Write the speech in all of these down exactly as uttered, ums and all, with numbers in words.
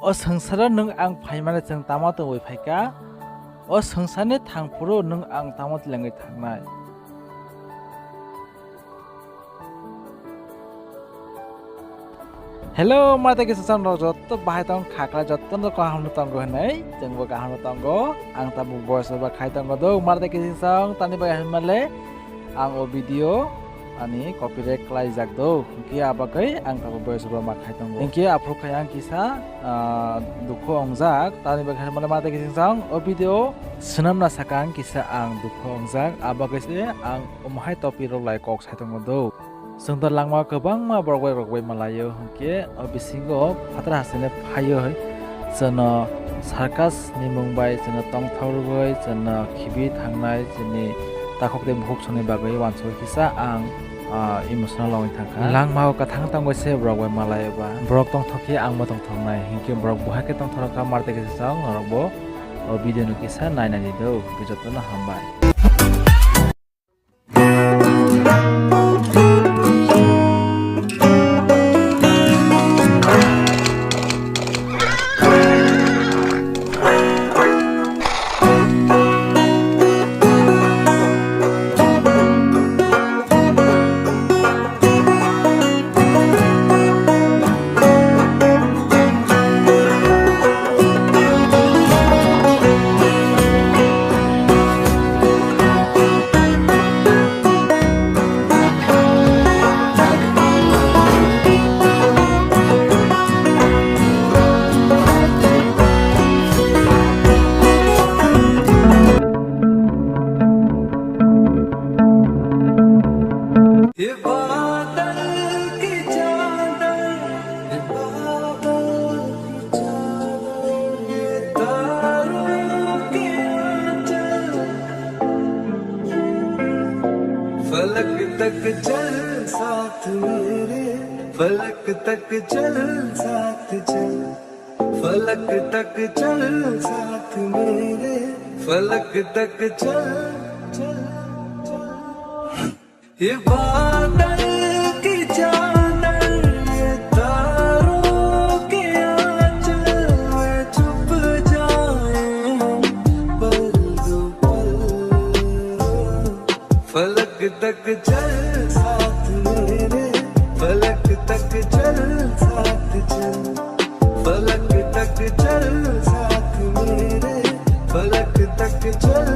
O swngsaro nwng ang phaimani chwng tamo tongwi phaikha? O swngsarni thangphuru nwng ang tamo twilangwi thangnai? Hello, mata kisa channel rok jotto bahai tong khakla jotto no kaham no tongo hinwi chwngbo kaham no tongo. Ang tabuk boyes ba khai tongo do mata kisa channel tani bai hinmale ang o video ani copyright khlaijak do. Hinkhe abagwi ang tabuk boyes ba ma khai tongo. Hinkhe aphuru khai ang kisa, ah, dukhu ongjak tani bai hinmale mata kisa channel o video swnamna saka ang kisa ang dukhu ongjak abagwi se ang omo hai topic rok lai kok sai tongo do. Chwng to langmao kwbangma borok bai rok bai malaio, hinkhe o bisingo phatar hasini phaio hai chwngno circus ni mung bai chwngno tongthok rwgwi chwngno khibi thangnai chini takhuk tei bukhuk songni bagwi uansugwi kisa ang, ah, emotional wngwi thangkha. Langmao kwthang tongwi se borok bai malaio ba borok tongthok khe angbo tongthoknai, hinkhe borok buhai khe tongthok rwkha mar tei kisa chwng norokbo o video no kisa nainani do, hinkhe jotono hambai. ये बादल की चादर, ये बादल की चादर, ये तारों के आंचल, फलक तक चल साथ मेरे, फलक तक चल साथ चल, फलक तक चल साथ मेरे, फलक तक चल, चल, चल। ये बादल की चादर, ये तारों के आंचल में छुप जाए हम पल दो पल। फलक तक चल साथ मेरे, फलक तक चल साथ चल, फलक तक चल साथ मेरे, फलक तक चल।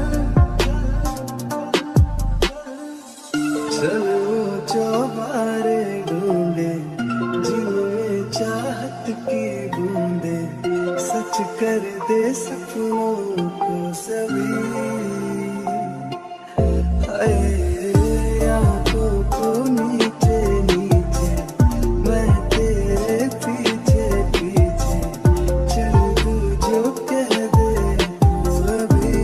चलो चौबारे ढूंढे, जिनमें चाहत की बूंदें सच कर दे सपनों को सभी। हाय, आंखों को नीचे नीचे, मैं तेरे पीछे पीछे चल दूं जो कह दे तू अभी।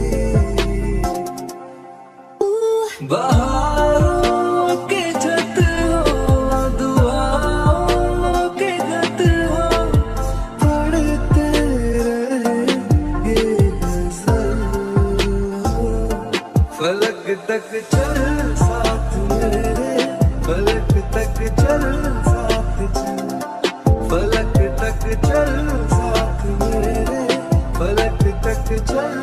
बहारों के छत हो, दुआओं के गत हो, पढ़ते रहे ये गजल हो। फलक तक चल साथ मेरे, फलक तक चल साथ चल, फलक तक चल साथ मेरे, फलक तक चल।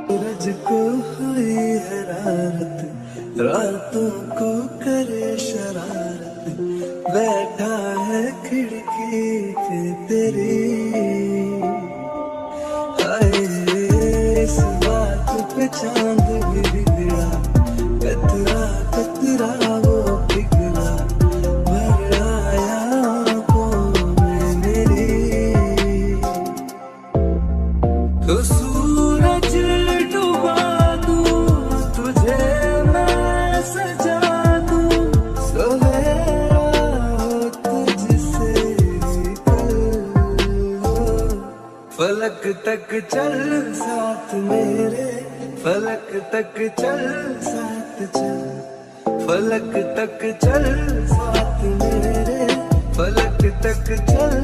सूरज को हुई हरारत, रातों को करे शरारत, बैठा है खिड़की पे तेरी। हाय, इस बात पे चांद भी बिगड़ा, कतरा कतरा वो पिघला, भर आया आंखों में मेरी। तो सूरज डुबा दूं, तुझे मैं सजा दूं, सोहरा हो तुझसे भी कल। फलक तक चल साथ मेरे, फलक तक चल साथ चल, फलक तक चल साथ मेरे, फलक तक चल।